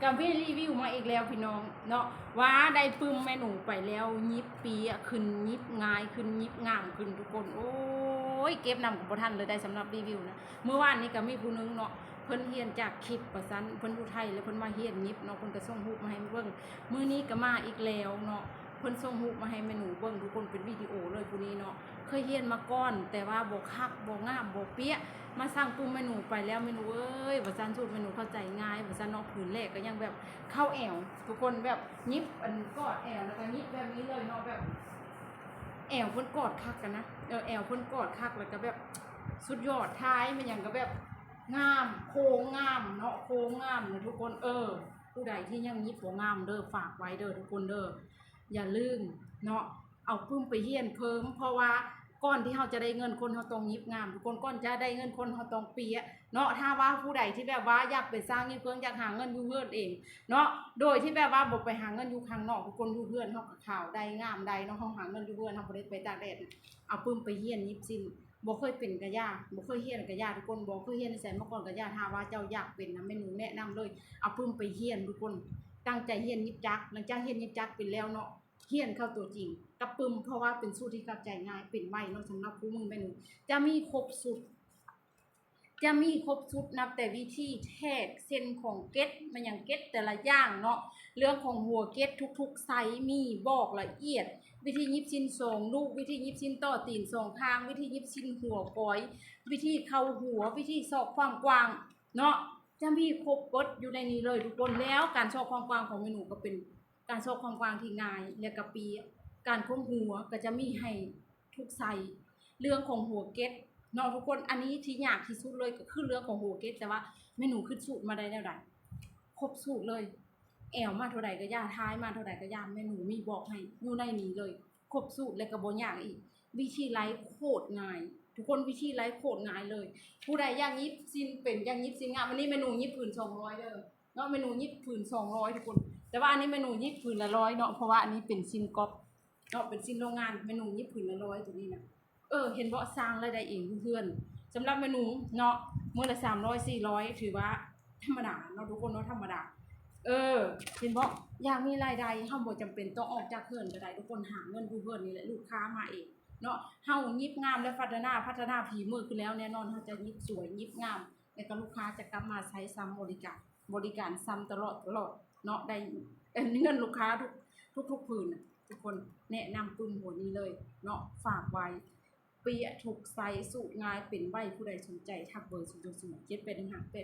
ກະມີຣີວິວມາອີກແລ້ວພີ່ນ້ອງເນາະ ວ່າໄດ້ປຶ້ມແມ່ໜູໄປແລ້ວ ຫຍິບເປຍຂຶ້ນ ຫຍິບງ່າຍຂຶ້ນ ຫຍິບງາມຂຶ້ນທຸກຄົນ. ໂອ້ຍ ເກັບນຳກໍບໍ່ທັນເລີຍໄດ໋ ສຳລັບຣີວິວນະ. ມື້ວານນີ້ກໍມີຜູ້ໜຶ່ງເນາະ ເພິ່ນຮຽນຈາກຄລິບວ່າຊັ້ນ ເພິ່ນຢູ່ໄທ ແລ້ວເພິ່ນມາຮຽນຫຍິບເນາະ ເພິ່ນກໍສົ່ງຮູບມາໃຫ້ເບິ່ງ. ມື້ນີ້ກໍມາອີກແລ້ວເນາະ ເພິ່ນສົ່ງຮູບມາໃຫ້ແມ່ໜູເບິ່ງທຸກຄົນ ເປັນວິດີໂອເລີຍຜູ້ນີ້ເນາະ. ເຄີຍຮຽນມາກ່ອນ ແຕ່ວ່າບໍ່ຄັກ ບໍ່ງາມ ບໍ່ເປຍ ມາສັ່ງປຶ້ມແມ່ໜູໄປແລ້ວ ແມ່ໜູເອີຍ ວ່າຊັ້ນ ສູດແມ່ໜູເຂົ້າໃຈງ່າຍວ່າຊັ້ນເນາະ. ຜືນແລກກໍຍັງແບບເຂົ້າແອວ ທຸກຄົນ ແບບຫຍິບອັນກອດແອວ ແລ້ວກໍຫຍິບແບບນີ້ເລີຍເນາະ ແບບແອວເພິ່ນກອດຄັກຫັ້ນນະ ເອີ ແອວເພິ່ນກອດຄັກ ແລ້ວກໍແບບສຸດຍອດ ທ້າຍແມ່ນຫຍັງກໍແບບງາມ ໂຄ້ງງາມເນາະ ໂຄ້ງງາມນະທຸກຄົນ. ເອີ ຜູ້ໃດທີ່ຍັງຫຍິບບໍ່ງາມເດີ ຝາກໄວ້ເດີທຸກຄົນເດີ ຢ່າລືມເນາະ ເອົາປຶ້ມໄປຮຽນເພີ່ມ ເພາະວ່າກ່ອນທີ່ເຮົາຈະໄດ້ເງິນ ຄົນເຮົາຕ້ອງຫຍິບງາມທຸກຄົນ ກ່ອນຈະໄດ້ເງິນ ຄົນເຮົາຕ້ອງເປຍເນາະ. ຖ້າວ່າຜູ້ໃດທີ່ແບບວ່າຢາກເປັນຊ່າງຫຍິບເຄິ່ງ ຢາກຫາເງິນຢູ່ເຮືອນເອງເນາະ ໂດຍທີ່ແບບວ່າບໍ່ໄປຫາເງິນຢູ່ຂ້າງນອກ ທຸກຄົນ ຢູ່ເຮືອນເຮົາກໍຂາວໄດ້ ງາມໄດ້ເນາະ ເຮົາຫາເງິນຢູ່ເຮືອນ ເຮົາບໍ່ໄດ້ໄປຕາກແດດ. ເອົາປຶ້ມໄປຮຽນຫຍິບສິ້ນ ບໍ່ເຄີຍເປັນກະຢ່າ ບໍ່ເຄີຍຮຽນກະຢ່າທຸກຄົນ ບໍ່ເຄີຍຮຽນໃສມາກ່ອນກະຢ່າ. ຖ້າວ່າເຈົ້າຢາກເປັນນະ ແມ່ໜູແນະນຳເລີຍ ເອົາປຶ້ມໄປຮຽນທຸກຄົນ ຕັ້ງໃຈຮຽນຫຍິບຈັກ. ຫຼັງຈາກຮຽນຫຍິບຈັກເປັນແລ້ວເນາະ ຮຽນເຂົ້າຕົວຈິງກັບປຶ້ມ ເພາະວ່າເປັນສູດທີ່ເຂົ້າໃຈງ່າຍ ເປັນໄວເນາະ. ສຳລັບຄູ່ມືແມ່ໜູຈະມີຄົບຊຸດ ຈະມີຄົບຊຸດ ນັບແຕ່ວິທີແທກເສັ້ນຂອງເກັດ ແມ່ນຫຍັງ ເກັດແຕ່ລະຢ່າງເນາະ ເລື່ອງຂອງຫົວເກັດທຸກໆໄຊ ມີບອກລະອຽດ ວິທີຫຍິບສິ້ນສອງລູກ ວິທີຫຍິບສິ້ນຕໍ່ຕີນສອງຂ້າງ ວິທີຫຍິບສິ້ນຫົວກອຍ ວິທີເຂົ້າຫົວ ວິທີຊອກຄວາມກວ້າງເນາະ ຈະມີຄົບເບິດຢູ່ໃນນີ້ເລີຍທຸກຄົນ. ແລ້ວການຊອກຄວາມກວ້າງຂອງແມ່ໜູກໍເປັນ ການຊອກຄວາມກວ້າງທີ່ງ່າຍ ແລະກະເປຍ ການຄວບຫົວກໍຈະມີໃຫ້ທຸກໄຊ ເລື່ອງຂອງຫົວເກັດເນາະທຸກຄົນ. ອັນນີ້ທີ່ຍາກທີ່ສຸດເລີຍກໍຄືເລື່ອງຂອງຫົວເກັດ ແຕ່ວ່າແມ່ໜູຄິດສູດມາໄດ້ແນວໃດ? ຄົບສູດເລີຍ ແອວມາເທົ່າໃດກໍຢ່າ ທ້າຍມາເທົ່າໃດກໍຢ່າ ແມ່ໜູມີບອກໃຫ້ຢູ່ໃນນີ້ເລີຍ ຄົບສູດ ແລະກໍບໍ່ຍາກອີກ. ວິທີໄລ່ໂຄດງ່າຍທຸກຄົນ ວິທີໄລ່ໂຄດງ່າຍເລີຍ. ຜູ້ໃດຢາກຫຍິບສິ້ນເປັນ ຢາກຫຍິບສິ້ນງາມ ອັນນີ້ແມ່ໜູຫຍິບຜືນສອງຮ້ອຍເດີ ເນາະ ແມ່ໜູຫຍິບຜືນສອງຮ້ອຍທຸກຄົນ ແຕ່ວ່າອັນນີ້ແມ່ໜູຫຍິບຜືນລະຮ້ອຍເນາະ ເພາະວ່າອັນນີ້ເປັນສິ້ນກ໋ອບເນາະ ເປັນສິ້ນໂລງງານ ແມ່ໜູຫຍິບຜືນລະຮ້ອຍໂຕນີ້ນະ. ເອີ ເຫັນບໍ່ ສ້າງລາຍໄດ້ເອງຢູ່ເຮືອນ ສຳລັບແມ່ໜູເນາະ ມື້ລະສາມຮ້ອຍ ສີ່ຮ້ອຍ ຖືວ່າທຳມະດາເນາະທຸກຄົນເນາະ ທຳມະດາ. ເອີ ເຫັນບໍ່ ຢາກມີລາຍໄດ້ ເຮົາບໍ່ຈຳເປັນຕ້ອງອອກຈາກເຮືອນກໍໄດ້ທຸກຄົນ ຫາເງິນຢູ່ເຮືອນນີ້ແຫຼະ ລູກຄ້າມາເອງເນາະ. ເຮົາຫຍິບງາມແລ້ວພັດທະນາ ພັດທະນາຝີມືຂຶ້ນແລ້ວ ແນ່ນອນເຮົາຈະຫຍິບສວຍ ຫຍິບງາມ ແລ້ວກໍລູກຄ້າຈະກັບມາໃຊ້ຊ້ຳບໍລິການ ບໍລິການຊ້ຳຕະຫຼອດ ຕະຫຼອດເນາະ ໄດ້ເງິນລູກຄ້າທຸກ ທຸກໆຜືນນະທຸກຄົນ. ແນະນຳປຶ້ມຫົວນີ້ເລີຍເນາະ ຝາກໄວ້ ເປຍທຸກໄຊ ສູດງ່າຍ ເປັນໄວ ຜູ້ໃດສົນໃຈທັກເບີ ສູນ ສອງ ສອງ ເຈັດ ແປດ ໜຶ່ງ ຫ້າ ແປດ